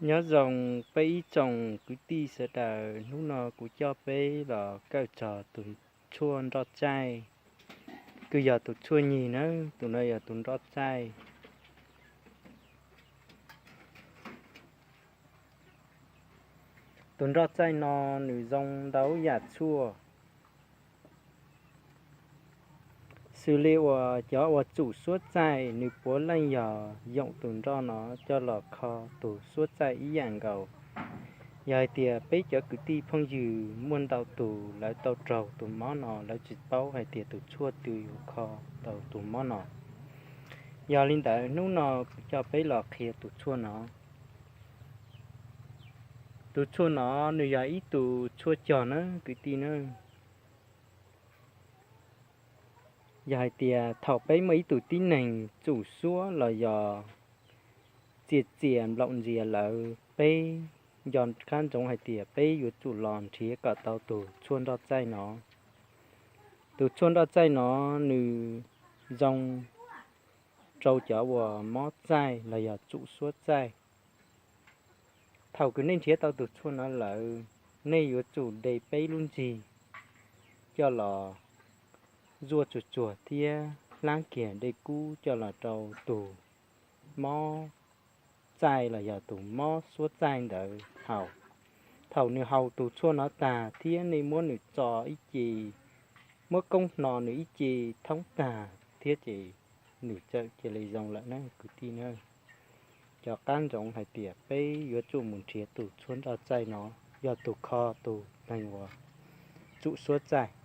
Nyob zoo peb ib tsoom kwv tij sawv daws, hnub no kuv coj peb los kawm txog tus tshuaj nroj txaij, kws yog tus tshuaj nyig nawb, tus no yog tus nroj txaij. Tus nroj txaij no nws zoo ntau yam tshuaj, xws li uas cov uas tsum suab txaij nws puav leej yog yoom tus nroj no coj los kho tus suab txaij ib yam nkaus. Yog hais tias peb cov kwv tij phooj ywg muaj ntau tus lawv tau raug tus mob no, lawv tsis paub hais tias tus tshuaj twg yuav kho tau tus mob no. Yog li ntawd hnub no kuv coj peb los qhia tus tshuaj no. Tus tshuaj no nws yog ib tus tshuaj cog nawb kwv tij nawb. Yog hais tias thaum peb muaj ib tug tib neeg tsum suab los yog txias txias nplaum ntxias lawm, peb nco qab ntsoov hais tias peb yuav tsum los nrhiav kom tau tus tshuaj nroj txaij no. Tus tshuaj nroj txaij no nws zoo rau cov uas mob txaij los yog tsum suab txaij. Thaum kws nej nrhiav tau tus tshuaj no lawm, nej yuav tsum de peb lub ntsig coj los zuaj tsuag tsuag thiab hlab kiag dej kub coj los rau tus mob txaij los yog tus mob suab txaij ntawd haus. Thaum nws haus tus tshuaj no tag thiab nej muab nws txo ib ce, muab koob hno nws ib ce thoob tag thiab ces nws txawm cia li zoo lawm na kwv tij na. Nco qab ntsoov hais tias peb yuav tsum mus nrhiav tus tshuaj nroj txaij no, yog tus kho tus neeg uas tsum suab txaij.